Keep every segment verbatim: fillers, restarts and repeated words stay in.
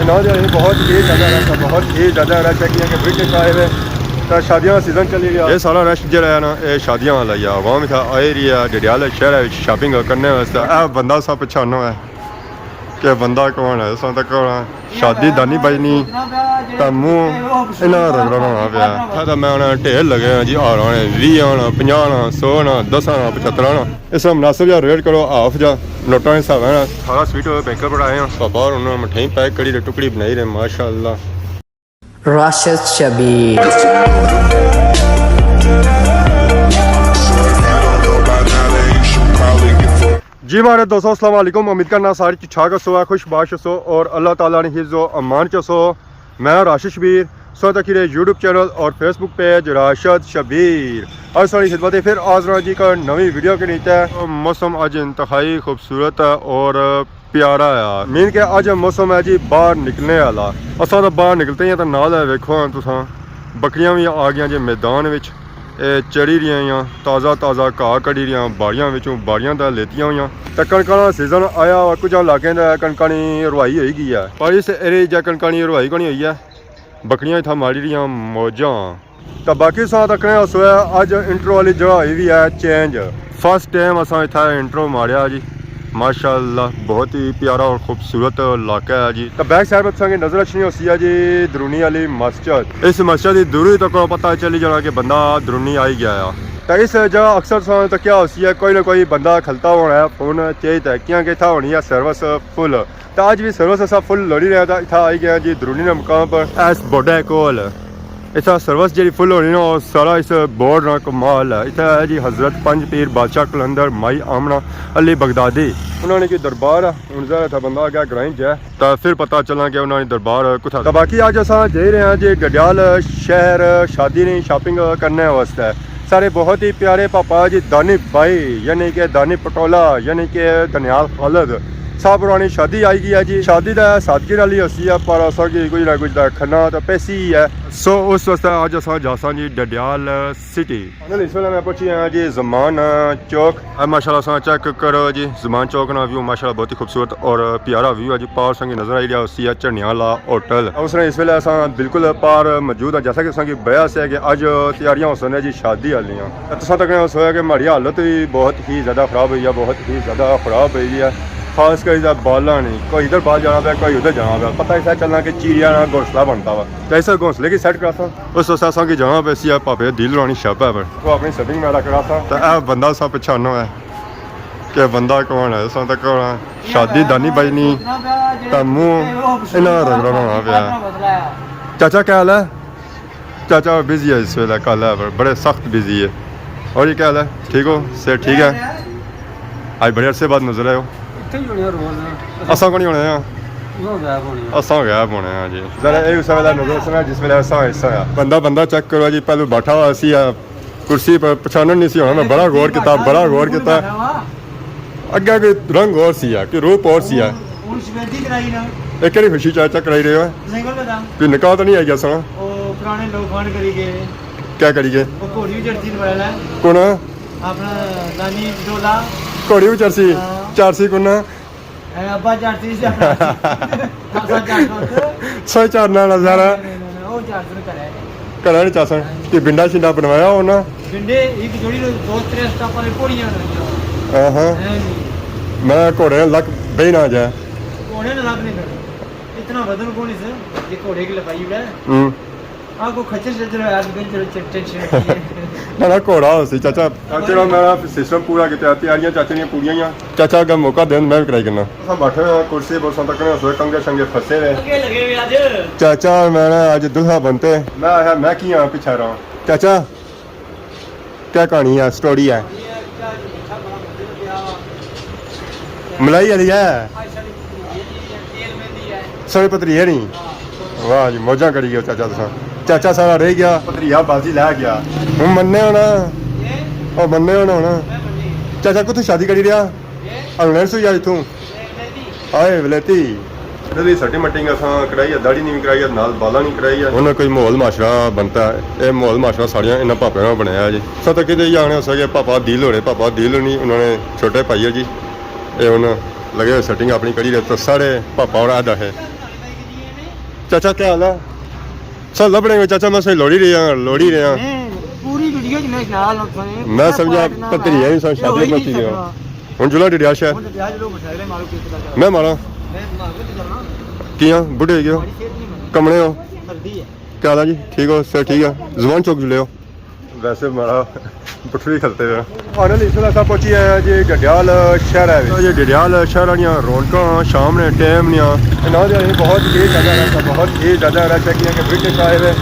نہ جائے، بہت ہی زیادہ رش ہے، بہت ہی زیادہ رش ہے، کیونکہ برٹش آئے ہوئے، تو شادیاں دا سیزن چلی رہیا۔ یہ سارا رش جڑا ہے نا، یہ شادیاں والا ہی ہے۔ عوام اتھا آئی رہی ہے، ڈڈیال شہر وچ شاپنگ کرنے واسطے۔ اے بندہ سا پچھانا ہے کہ بندہ کون ہے، سا تک کون ہے۔ شادی دانی بجنی، تے منہ انہاں رگڑنا ہونا پیا۔ اتھا تے میں انہاں ڈھیر لگے ہاں جی، ہار آنے، ویہہ آنا، پنجاہ آنا، سو آنا، دس آنا، پچھتر آنا۔ اس نا مناسب جا ریٹ کرو، ہاف جا نوٹاں نے حساب ہے نا۔ سارا سویٹ بینکر پر آئے ہاں۔ پاپا اور انہاں نے مٹھائی پیک کری تے ٹکڑی بنائی رہے، ماشاءاللہ۔ راشد شبیر۔ جی ماڑے دوستو، السلام علیکم۔ امید کرنا سارے ٹھیک ٹھاک ہسو، خوش باش ہسو اور اللہ تعالیٰ نے حفظ و امان چ ہسو۔ میں راشد شبیر، سو تکی رہے یوٹیوب چینل اور فیس بک پیج راشد شبیر۔ اج ساری خدمت پھر حاضر ہاں جی، ایک نوی ویڈیو کے نیچے۔ موسم اج انتہائی خوبصورت ہے اور پیارا ہے، مین کہ اج موسم ہے جی باہر نکلنے والا۔ اساں تو باہر نکلتے ہی ہیں تو نال ہے، ویکھو ہاں تساں، بکریاں بھی آ گیاں جی میدان وچ، اے چری رہیاں ہیاں، تازہ تازہ گھاہ کڈی رہیاں، باڑیاں وچوں، باڑیاں تے لیتیاں ہویاں۔ تے کنکاں نا سیزن آیا ہوا، کچھ علاقیں تے کنکاں نی روائی ہوئی گئی ہے، پر اس ایریے جا کنکاں نی روائی کونی ہوئی ہے۔ بکریاں اتھا ماری رہیاں موجاں۔ تے باقی اساں تکنے ہسو ہے، اج انٹرو والی جگہ ہوئی وی ہے چینج۔ فرسٹ ٹائم اساں اتھا انٹرو ماریا جی، ماشاءاللہ بہت ہی پیارا اور خوبصورت علاقہ ہے جی۔ تے بیک سائیڈ پر تساں کی نظر اچھنی ہوسی ہے جی درونی والی مسجد۔ اس مسجد دی دوروں ہی تک پتہ چلی جانا کہ بندہ درونی آئی گیا ہے۔ تے اس جگہ اکثر تساں تکیا ہوسی ہے، کوئی نہ کوئی بندہ کھلتا ہونا ہے فون چاہیے تے، کیونکہ اتھا ہونی ہے سروس فل۔ تے اج وی سروس اساں فل لوڑی رہے، تے اتھا آئی گئے جی درونی نے مقام پر۔ ایس بوڈے کول اتھا سروس جیڑی فل ہونی نا، او سارا اس بورڈ نا کمال ہے۔ اتھا ہے جی حضرت پنج پیر بادشاہ قلندر مائی آمنہ علی بغدادی، انہاں نے کوئی دربار ہے۔ ہن ذرا اتھا بندہ اگے گرائیں جائے، تے پھر پتہ چلنا کہ انہاں نے دربار کتھا۔ تے باقی اج اساں جائی رہے ہیں جی ڈڈیال شہر شادی نی شاپنگ کرنے واسطے۔ سارے بہت ہی پیارے پاپا جی دانی بھائی، یعنی کہ دانی پٹولا، یعنی کہ دنیال خالد صاحب ہورانی شادی آئی گئی ہے جی۔ شادی تے سادگی نال ہی ہوسی ہے، پر اساں کی کچھ نہ کچھ تے کھانا تے پیسی ہی ہے۔ سو اس واسطے اج اساں جاساں جی ڈڈیال سٹی۔ فائنل اس ویلے میں پہنچی ہاں جی زمان چوک۔ اے ماشاءاللہ اساں چیک کرو جی زمان چوک نا ویو، ماشاءاللہ بہت ہی خوبصورت اور پیارا ویو ہے جی۔ پار سنگی نظر آئی رہیا ہوسی ہے چڑھنیاں والا ہوٹل۔ اس نے اس ویلے اساں بالکل پار موجود ہاں۔ جیسا کہ تساں کی بیا سے کہ اج تیاریاں ہوسن جی شادی آلیاں۔ تے تساں تکنے ہوسو ہے کہ ماڑی حالت وی بہت ہی زیادہ خراب ہوئی ہے، بہت ہی زیادہ خراب ہوئی ہے۔ خاص کر اس دا بالاں نی، کوئی ادھر بال جانا پیا، کوئی ادھر جانا پیا۔ پتہ ہی سا چلنا کہ چیڑیاں نا گھونسلہ بنتا وا۔ تے اس گھونسلے کی سیٹ کراساں۔ اس واسطے اساں کی جانا پیسی ہے پاپے دل ہورانی شاپ ہے پر۔ وہ اپنی سیٹنگ میرا کراساں۔ تے اے بندہ سا پچھانا ہے کہ بندہ کون ہے، اساں تک کون ہے۔ شادی دانی بجنی، تے منہ انہاں رگڑنا ہونا پیا۔ چاچا کیا حال ہے؟ چاچا بزی ہے اس ویلے، کل ہے پر بڑے سخت بزی ہے۔ اور یہ کیا حال ہے؟ ٹھیک ہو؟ صحت ٹھیک ہے؟ اج بڑے عرصے بعد نظر آئے ہو۔ اتھے ہی ہونے آں روز۔ اساں کو نہیں ہونے آں۔ اساں غائب ہونے آں۔ اساں غائب ہونے آں جی۔ ذرا اے اس ویلے نظر سنا جس ویلے اساں ایسا آیا۔ بندہ، بندہ چیک کرو جی، پہلو بیٹھا ہوا سی، آ، کرسی پر پچھانن نہیں سی ہونا۔ میں بڑا غور کیتا، بڑا غور کیتا۔ اگے کوئی رنگ اور سی آ، کوئی روپ اور سی آ۔ ہن شبیدی کرائی نا۔ اے کیڑی خوشی چا چیک کرائی رہے ہو؟ سائیکل پہ تھا۔ کوئی نکاح تو نہیں آئی گیا سنا؟ او پرانے لوگ فون کری گئے۔ کیا کری گئے؟ او گھوڑی بھی چڑھتی موبائل ہے۔ کون؟ اپنا نانی ڈولا۔ گھوڑی بھی چڑھسی؟ ہاں۔ چڑھسی کون؟ اے ابا چڑھسی سے اپنا۔ اسا چڑھ سو۔ سو چڑھنا نظارہ۔ نہیں، نہیں، نہیں، نہیں، او چڑھ سو کرے۔ کرا نہیں چاہسن کہ بنڈا شنڈا بنوایا ہونا۔ بنڈے ایک جوڑی نو دو ترے سٹاپاں نے گھوڑیاں لگیاں۔ ہاں ہاں۔ ہیں جی۔ میں گھوڑے لک بہی نہ جائے۔ گھوڑے نے لگ نہیں کرنا۔ اتنا وزن کون اس، یہ گھوڑے کی لگائی ہوئے۔ ہوں۔ آ کو کھچر شچر ہے، آج بن چلو ٹینشن ہوتی ہے۔ نہ، نہ، گھوڑا ہو سی، چاچا۔ چاچے نا میں سسٹم پورا کیتا، تیاریاں چاچے نیاں پوریاں ہیاں۔ چاچا اگر موقع دین، میں بھی کرائی کرنا۔ اساں بیٹھے ہوئے ہاں کرسی پر، اساں تکنے ہوئے کنگے شنگے پھسے ہوئے۔ کنگے لگے ہوئے آج۔ چاچا، میں نا آج دلہا بنتے۔ میں آخیا، میں کی ہاں پیچھے رہاں۔ چاچا، کیا کہانی ہے، سٹوری ہے؟ ملائی والی ہے؟ سارے پتریے نہیں؟ واہ جی، موجاں کری گئے چاچا تساں۔ چاچا سارا رہ گیا۔ پتریا بازی لے گیا۔ ہوں منے ہونا۔ او منے ہونا ہونا۔ چاچا کتھوں شادی کری رہیا؟ انگلینڈ سو یا اتھوں؟ آئے ولیتی۔ ادھر وی سیٹنگ مٹنگ اساں کرائی ہے، داڑھی نی وی کرائی ہے، نال بالاں نی کرائی ہے۔ ہن کوئی ماحول معاشرہ بنتا ہے، اے ماحول معاشرہ ساریاں انہاں پاپیاں نا بنایا ہے جی۔ اساں تکی تے ایہہ آخنے سا کہ پاپا دل ہونے، پاپا دل ہونی، انہاں نے چھوٹے پائی ہے جی۔ اے ہن لگے ہوئے سیٹنگ اپنی کری رہے، تے ساڑے پاپا اور آدھا ہے۔ چاچا، کیا حال ہے؟ سر لبنے میں چاچا، میں سوچ لوڑی رہے ہیں، لوڑی رہے ہیں۔ میں پوری ویڈیو چ میں نال ہوں تھوڑے۔ میں سمجھا پتری ہے، سر شادی پہنچی گیا۔ ہوں جلا ڈڈیا شہر۔ میں مارا۔ کیاں بڈھے ہو گئے ہو؟ کمنے ہو؟ کیا حال ہے جی؟ ٹھیک ہو؟ سر ٹھیک ہے؟ زبان چوک جلے ہو؟ ویسے مارا پٹھوی کھلتے ہوئے۔ فائنلی اس ویلے اساں پہنچی آئے ہاں جی ڈڈیال شہر ہے۔ یہ ڈڈیال شہر والیاں رونقاں شام نے ٹائم نیاں۔ انہاں دے بہت ہی زیادہ رش ہے، بہت ہی زیادہ رش ہے، کیونکہ برٹش آئے ہوئے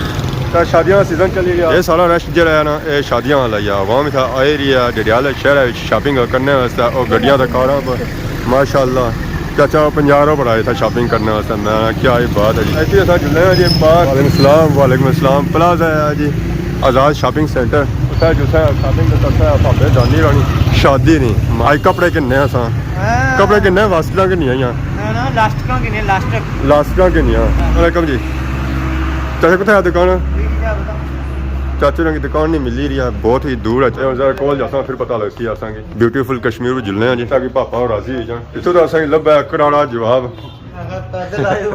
تاں شادیاں دا سیزن چلی گیا۔ یہ سارا رش جڑا ہے نا، یہ شادیاں والا ہی ہے۔ عوام اتھا آئی رہی ہے ڈڈیال شہر وچ شاپنگ کرنے واسطے۔ او گڈیاں تے کاراں پر ماشاءاللہ۔ چاچا پنجاہ روپے آئے تھا شاپنگ کرنے واسطے۔ میں کہا، کیا ہی بات ہے جی۔ ایتھے اساں جلے ہاں جی باہر۔ وعلیکم السلام، وعلیکم السلام۔ پلازہ ہے جی آزاد شاپنگ سینٹر۔ اتھا جلسے شاپنگ تے کرسے، بھابے جانی رانی شادی نہیں۔ آج کپڑے گھنے اساں۔ ہاں۔ کپڑے گھنے، واسکٹاں گھنیاں آئیاں۔ نہ، نہ، لاسٹکاں گھنے، لاسٹک۔ لاسٹکاں گھنیاں۔ ہاں۔ وعلیکم جی۔ چاچا کتھے ہے دکان؟ ٹھیک ہے، بتا۔ چاچے ہوراں کی دکان نہیں ملی رہی ہے، بہت ہی دور ہے۔ ذرا کول جاساں، پھر پتہ لگسی اساں کی۔ بیوٹیفل کشمیر وچ جلنے ہاں جی، تاکہ پاپا ہور راضی ہوئی جان۔ اتھوں تاں اساں کی لبھا ہے کراڑا جواب۔ پیدل آئے ہو؟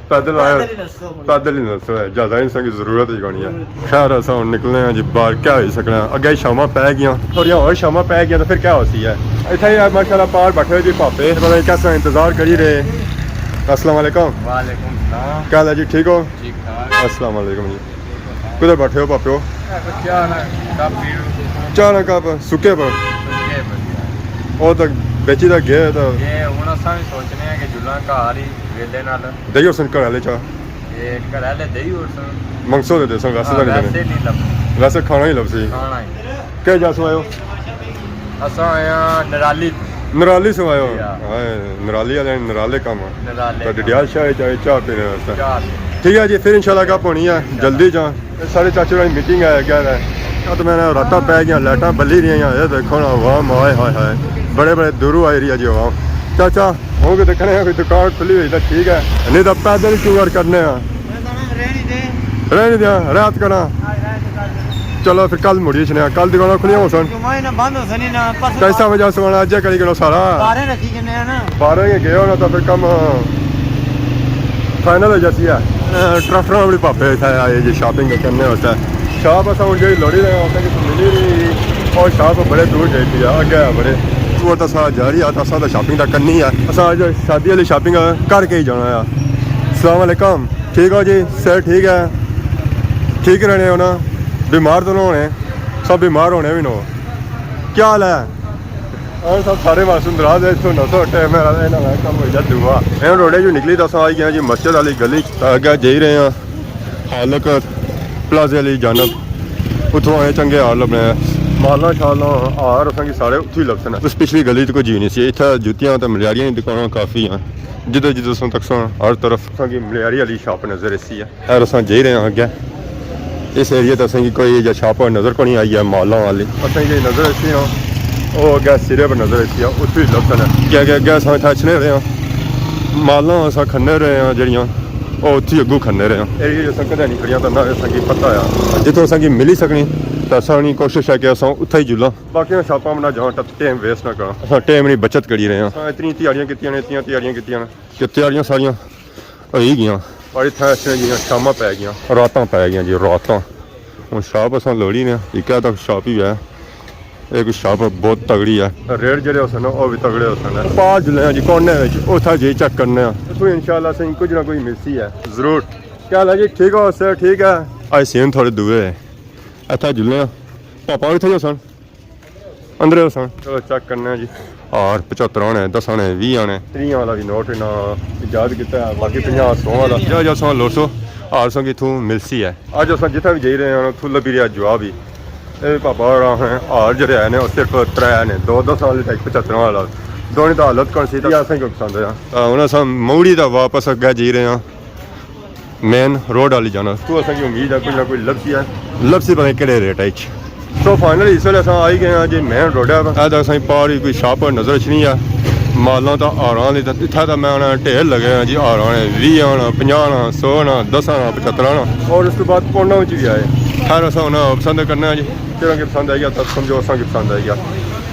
پیدل آئے ہو؟ پیدل ہی نسو مڑی۔ پیدل ہی نسو ہے، زیادہ انساں کی ضرورت ہی کونی ہے۔ خیر، اساں ہن نکلنے ہاں جی باہر، کیا ہوئی سکنا ہے؟ اگے شاماں پے گیاں، تھوڑیاں ہور شاماں پے گیاں تاں پھر کیا ہوسی ہے؟ اتھے ہی ماشاءاللہ پار بیٹھے ہوئے جی پاپے، پتہ نہیں کیسا انتظار کری رہے۔ السلام علیکم۔ وعلیکم السلام۔ کیا حال ہے جی، ٹھیک ہو؟ ٹھیک ٹھاک۔ السلام علیکم جی۔ کدھر بیٹھے ہو پاپیو؟ چاہ نا کپ پیو۔ چاہ نا کپ سکے پر؟ سکے پر۔ او تک بیچی دا گئے تو یہ ہن اساں بھی سوچنے ہیں کہ جلاں گھر ہی ویلے نال۔ دئی ہور سن گھر والے چاہ؟ یہ گھر والے دئی ہور سن۔ منگسو دے دے سن، ویسے ہاں، تو نہیں ویسے دینے۔ نہیں لبھنے۔ ویسے کھانا ہی لبھسی۔ کھانا ہی۔ کہہ جا سو آئے ہو؟ اساں آئے ہاں نرالی تو۔ نرالی سو آئے ہو؟ جی ہاں۔ ہائے، نرالی والے نرالے کم آ۔ نرالے تو کم۔ ڈڈیال شاہ چاہے چاہ پینے واسطے۔ چاہ پینے۔ ٹھیک ہے جی، پھر انشاءاللہ گپ ہونی ہے، جلدی جاں۔ سارے چاچے ہوراں نی میٹنگ ہے، کہہ رہے۔ اب میں نے راتاں پے گیاں، لائٹاں بلی رہیاں، یہ دیکھو نا عوام، ہائے ہائے ہائے، بڑے بڑے دوروں آئی رہی ہے جی عوام۔ چاچا، ہوں کہ دیکھنے ہیں کوئی دکان کھلی ہوئی تو ٹھیک ہے، نہیں تو پیدل ٹور کرنے ہیں۔ رہنی دے۔ رہنی دے، رات کرنا۔ چلو پھر کل مڑی اچھنے آں، کل دکاناں کھلیاں ہو سن۔ جمعہ ہی نہ بند ہو سنی نہ، پرسوں کیسا وجہ سونا اج کری کرو سارا۔ بارے رکھی کنے ہیں نا۔ بارے ہی گئے ہو نا تو پھر کم فائنل ہو جاتی ہے۔ اے، ٹریکٹر والی پاپے اتھے آئے جی شاپنگ کرنے واسطے۔ شاپ اساں ہن جیڑھی لوڑی رہے ہیں، اساں کی ملی نہیں اور شاپ بڑے دور جائی پئی ہے، اگے ہے بڑے۔ ٹور تاں سارا جاری ہے، تاں اساں تاں شاپنگ تاں کرنی ہے۔ اساں اج شادی والی شاپنگ کر کے ہی جانا ہے۔ السلام علیکم، ٹھیک ہو جی؟ صحت ٹھیک ہے؟ ٹھیک رہنے ہو نا؟ بیمار تو نہ ہونے؟ سب بیمار ہونے بھی نہ ہو۔ کیا حال ہے؟ ہاں، سب سارے معصوم دراز ہے، اتھوں نسو ٹائم ہے، انہاں نا کم ہوئی جا دعا۔ اے روڈے جو نکلی تاں اساں آئی گئے جی مسجد والی گلی، تاں اگے جائی رہے ہیں حالق پلازے والی جانب۔ اتھوں آئے چنگے ہار لبنے ہیں۔ مالاں شالاں، ہار اساں کی سارے اتھوں ہی لبسن۔ اس پچھلی گلی تو کوئی جی نہیں سی، اتھا جتیاں تے ملیاریاں دی دکاناں کافی ہیں۔ جدھر جدھر اساں تکساں ہر طرف اساں کی ملیاری والی شاپ نظر ایسی ہے۔ خیر، اساں جائی رہے ہیں اگے۔ اس ایریے تے اساں کی کوئی جا شاپ نظر کونی آئی ہے مالاں والی۔ اساں کی نظر ایسی ہاں، او اگے سرے پر نظر ایسی ہے، اتھوں ہی لبسن ہے۔ کہ اگے، اگے اساں اتھا اچھنے رہے ہیں، مالاں اساں کھنے رہے ہیں جڑیاں، او اتھی اگوں کھنے رہے ہیں۔ ایریے جو اساں کدے نہیں کھڑیاں تاں نہ اساں کی پتہ ہے۔ جتھوں اساں کی ملی سکنی تاں اساں نی کوشش ہے کہ اساں اتھا ہی جلاں۔ باقی شاپاں نہ جاواں، ٹائم ویسٹ نہ کراں۔ اساں ٹائم نی بچت کری رہے ہیں۔ اساں اتنی تیاریاں کیتیاں نے، اتنیاں تیاریاں کیتیاں نے کہ تیاریاں ساریاں ہوئی گیاں۔ پر اتھا اس نے جیاں شاماں پے گیاں، راتاں پے گیاں جی، راتاں۔ ہن شاپ اساں لوڑی نے، اکے تک شاپ ہی ہے۔ اے کوئی شاپ بہت تگڑی ہے۔ ریٹ جڑے ہوسن نا، او وی تگڑے ہوسن۔ پار جلے ہاں جی کارنر وچ، اتھا جائی چیک کرنے ہاں۔ اتھوں انشاءاللہ اساں کی کچھ نہ کچھ ملسی ہے ضرور۔ کیا حال ہے جی؟ ٹھیک ہو؟ صحت ٹھیک ہے؟ اج سین تھوڑے دوئے۔ اتھا جلے ہاں۔ پاپا کتھے ہوسن؟ اندرے ہوسن۔ چلو چیک کرنے ہاں جی۔ ہار پچھتر آنے، دس آنے، ویہہ آنے۔ تریہاں والا وی نوٹ انہاں ایجاد کیتا ہے، باقی پنجاہ، سو والا۔ جا جا سو لوڑسو، ہار اساں کی اتھوں ملسی ہے۔ اج اساں جتھے وی جائی رہے ہاں، اتھوں لبھی رہیا جواب ہی۔ اے پاپا ہوراں نے ہار جڑے آئے نے، او صرف ترے نے، دو دس آنے تے ہک پچھتر والا۔ دونوں دا حالت کون سی، تے اساں کی پسند آیا۔ آ، ہن اساں موڑی تے واپس اگے جائی رہے ہاں۔ مین روڈ والی جانا۔ تو اساں کی امید ہے کوئی نہ کوئی لبسی ہے۔ لبسی پتہ نہیں کیڑے ریٹ ہے اچ۔ سو فائنلی اس ویلے اساں آئی گئے ہاں جی مین روڈ ہے۔ اے تاں اساں کی پار ہی کوئی شاپ نظر اچھنی ہے۔ مالاں تاں ہاراں دی تاں اتھا تاں میں آنا ڈھیر لگے ہاں جی، ہاراں نے، ویہہ آنا، پنجاہ آنا، سو آنا، دس آنا، پچھتر آنا۔ اور اس تو بعد پونڈاں وچ وی آئے۔ خیر اساں ہن پسند کرنے ہاں جی۔ جیڑھا کہ پسند آئی گیا تاں سمجھو اساں کی پسند آئی گیا۔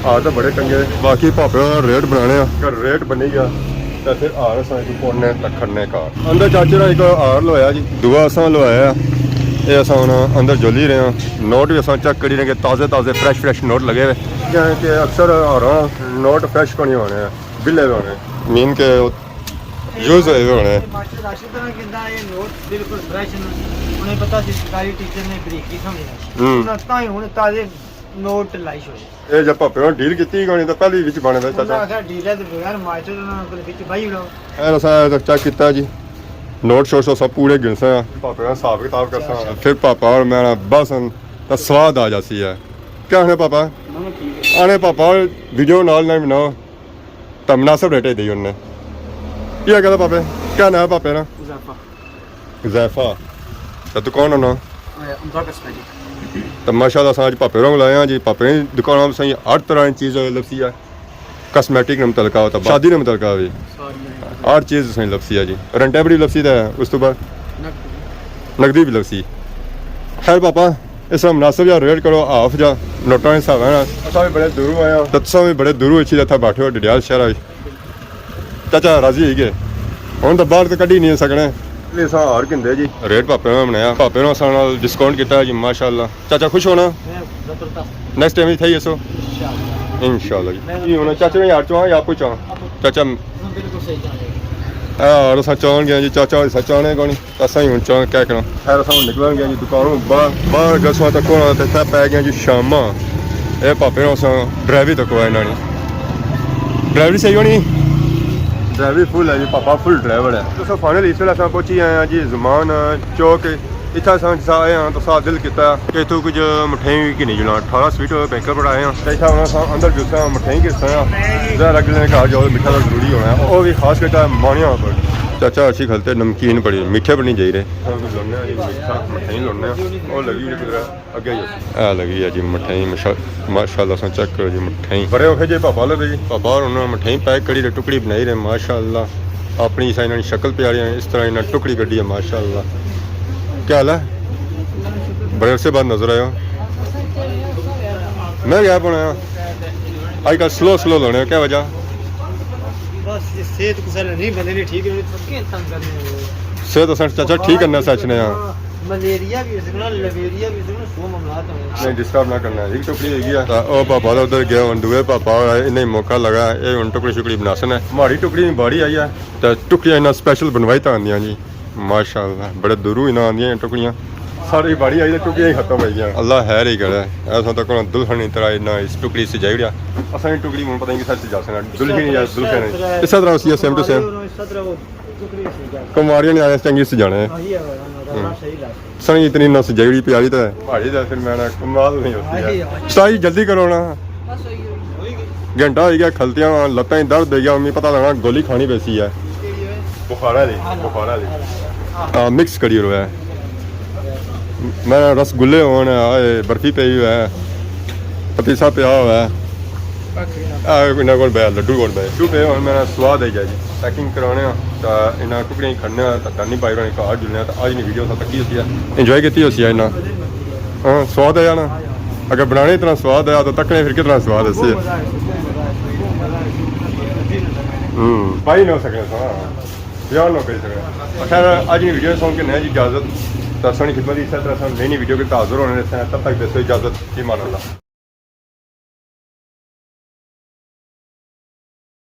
ہار تاں بڑے چنگے۔ باقی پاپے دا ریٹ بنانے آں۔ اگر ریٹ بنی گیا تے پھر ہار اساں ایک پونے تک کھڑنے گھر۔ اندر چاچے نے ایک ہار لوایا جی، دعا اساں لوایا۔ اے اساں ہن اندر جولی رہے ہاں۔ نوٹ وی اساں چیک کری رہے کہ تازے تازے فریش فریش نوٹ لگے ہوئے، کیونکہ اکثر ہاراں نوٹ فریش کونی ہونے، بلے ہونے، مین کہ یوز ہوئے ہونے۔ ماسٹر راشد طرح کہندا، اے نوٹ بالکل فریش نے، انہیں پتہ سی سرکاری ٹیچر نے بریکی سمجھنا۔ ہوں۔ انہاں تاں ہی ہن تازے نوٹ لائی چھوڑے۔ اے جب پاپے ہور ڈیل کیتی ہی کونی تاں پہلے ہی وچ بنے دا انہاں چاچا۔ آخیا ڈیلر دے بغیر ماسٹر انہاں کول وچ بائی اڑاؤ۔ اے اساں چیک کیتا جی، نوٹ شوٹ سب پورے گنساں، پاپے نا حساب کتاب کرساں۔ پھر پاپا ہور میں بس ہن تاں سواد آ جاسی ہے۔ کیا آخنے پاپا؟ آنے پاپا ہور ویڈیو نال نال بناؤ۔ تاں مناسب ریٹ ہی دئی انہوں نے۔ یہ کہتا پاپے؟ کیا نام ہے پاپے نا؟ حذیفہ۔ حذیفہ۔ تے دکان نا نام؟ اے، عمدہ کاسمیٹک۔ تے ماشاءاللہ اساں اج پاپے ہور کول آئے ہاں جی، پاپے نی دکان اساں ہر طرح نی چیز لبسی ہے، کاسمیٹک نے متعلقہ ہوتا، شادی نے متعلقہ بھی۔ ساری۔ ہر چیز اساں لبسی ہے جی، رنٹے بڑی لبسی تے اس تو بعد نقد۔ نقدی بھی لبسی۔ خیر پاپا، اس طرح مناسب جا ریٹ کرو، ہاف جا نوٹاں نے حساب ہے نا۔ اساں بھی بڑے دوروں آئے ہاں۔ تے تساں بھی بڑے دوروں اچھی جتھا بیٹھے ہو ڈڈیال شہر آئی۔ چاچا راضی ہوئی گئے، ہن تاں باہر تاں کڈی نہیں سکنے۔ اس طرح ہار کندے جی۔ ریٹ پاپے نے بنایا، پاپے نے اساں نال ڈسکاؤنٹ کیتا ہے جی، ماشاءاللہ۔ چاچا خوش ہونا؟ میں زبردست۔ نیکسٹ ٹائم اتھے ہی اسو۔ انشاءاللہ۔ انشاءاللہ جی۔ یہ ہونا چاچا نے یار چواں یا آپ کو چواں؟ چاچا۔ بالکل صحیح کہا۔ اے ہار اساں چان گیا جی، چاچا سچ آنے کونی۔ اساں ہی ہن چاں کیا کرنا۔ خیر، اساں ہن نکلن گیا جی دکانوں باہر، باہر گسواں تک ہونا تے اتھے پے گیا جی شاماں۔ اے پاپے نے اساں ڈرائیوری تک ہوا انہاں نی۔ ڈرائیوری صحیح ہونی؟ ڈرائیوری فل ہے جی، پاپا فل ڈرائیور ہے۔ تو فائنلی اس ویلے اساں پہنچی آئے ہاں جی زمان چوک۔ اتھا اساں جسا آئے ہاں تو سا دل کیتا کہ اتھوں کچھ مٹھائی وی گھنی جلاں۔ اٹھارہ سویٹ بیکر پر آئے ہاں۔ تے اتھا ہن اساں اندر جلساں مٹھائی گھساں۔ ظاہر اگلے نے گھر جاؤ میٹھا تاں ضروری ہونا ہے۔ او وی خاص کر مانیاں پر۔ چاچا اچھی کھلتے نمکین بڑی میٹھے بنی جائی رہے۔ لونے آلی میٹھا مٹھائی لونے آں۔ او لگی ہوئی کدھر اگے ہی ہوسی۔ اے لگی ہے جی مٹھائی، ماشاء-، ماشاءاللہ ساں چیک کرو جی مٹھائی۔ بڑے اوکھے جے پاپا لگے جی۔ پاپا ہور انہاں مٹھائی پیک کری رہے، ٹکڑی بنائی رہے، ماشاءاللہ۔ اپنی سا انہاں نی شکل پیاری ہے، اس طرح انہاں ٹکڑی کڈی ہے، ماشاءاللہ۔ کیا حال ہے؟ بڑے عرصے بعد نظر آئے ہو۔ میں گیا پونا۔ آج کل سلو سلو لونے ہو، کیا وجہ؟ بس، صحت کسے نے نہیں بندے نے ٹھیک رہنی، تھکے تنگ کرنے۔ صحت اساں چاچا ٹھیک کرنا سچ نے ہاں۔ ملیریا بھی ہو سکنا، لیبیریا بھی ہو سکنا، سو معاملات ہونے۔ نہیں، ڈسٹرب نہ کرنا، ایک ٹکڑی ہوئی گیا۔ تے او پاپا دا ادھر گیا، ہن دوئے پاپا ہور آئے، انہیں موقع لگا، اے ہن ٹکڑی شکڑی بناسن ہے۔ ماڑی ٹکڑی باری آئی ہے، تے ٹکڑیاں انہاں سپیشل بنوائی تاں آندیاں جی۔ ماشاءاللہ، بڑے دوروں انہاں آندیاں ٹکڑیاں۔ ساری باری آئی تے ٹکڑیاں ہی ختم ہوئی گیاں۔ اللہ خیر ہی کرے۔ ایسا تاں کوئی دلہن ہی طرح انہاں اس ٹکڑی سجائی اڑیا۔ اساں نی ٹکڑی ہن پتہ نہیں کسا سجاسن، دلہن یا دلہن۔ اسے طرح اسی ہے، سیم ٹو سیم۔ کماریاں نے آنے چنگی سجانے۔ سنی اتنی نہ سجائی اڑی پیاری تے۔ پہاڑی تے پھر میں نہ کمال نہیں ہوتی ہے۔ سٹائی جلدی کرو نا۔ گھنٹہ ہوئی گیا کھلتیاں، لتاں ہی درد ہوئی گیا، ہن پتہ لگنا گولی کھانی پیسی ہے۔ بخارا دی، بخارا دی۔ ہاں، مکس کری رہا ہے۔ میں رس گلے ہون، آئے برفی پئی ہوئی ہے، پتیسا پیا ہوا ہے۔ آ، انہاں کول بیا، لڈو کول بیا۔ لڈو پے ہن میرا سواد آئی جائے جی۔ پیکنگ کرانے آں، تاں انہاں ٹکڑیاں ہی کھڑنے آں، تاں ڈانی بھائی ہوراں نے گھر جلنے آں، تاں اج نی ویڈیو اساں تکی ہوسی ہے۔ انجوائے کیتی ہوسی ہے انہاں۔ ہاں، سواد آیا نا۔ اگر بنانے اتنا سواد آیا تو تکنے پھر کتنا سواد ہوسی ہے۔ ہوں، بھائی نہ ہو سکنے سا، یار نہ کری سکنے۔ خیر، اج نی ویڈیو سن کے نہ جی اجازت، تاں سنی خدمت اسی طرح سن نئی نئی ویڈیو کے حاضر ہونے رہتے ہیں، تب تک دیسو اجازت، فی امان اللہ۔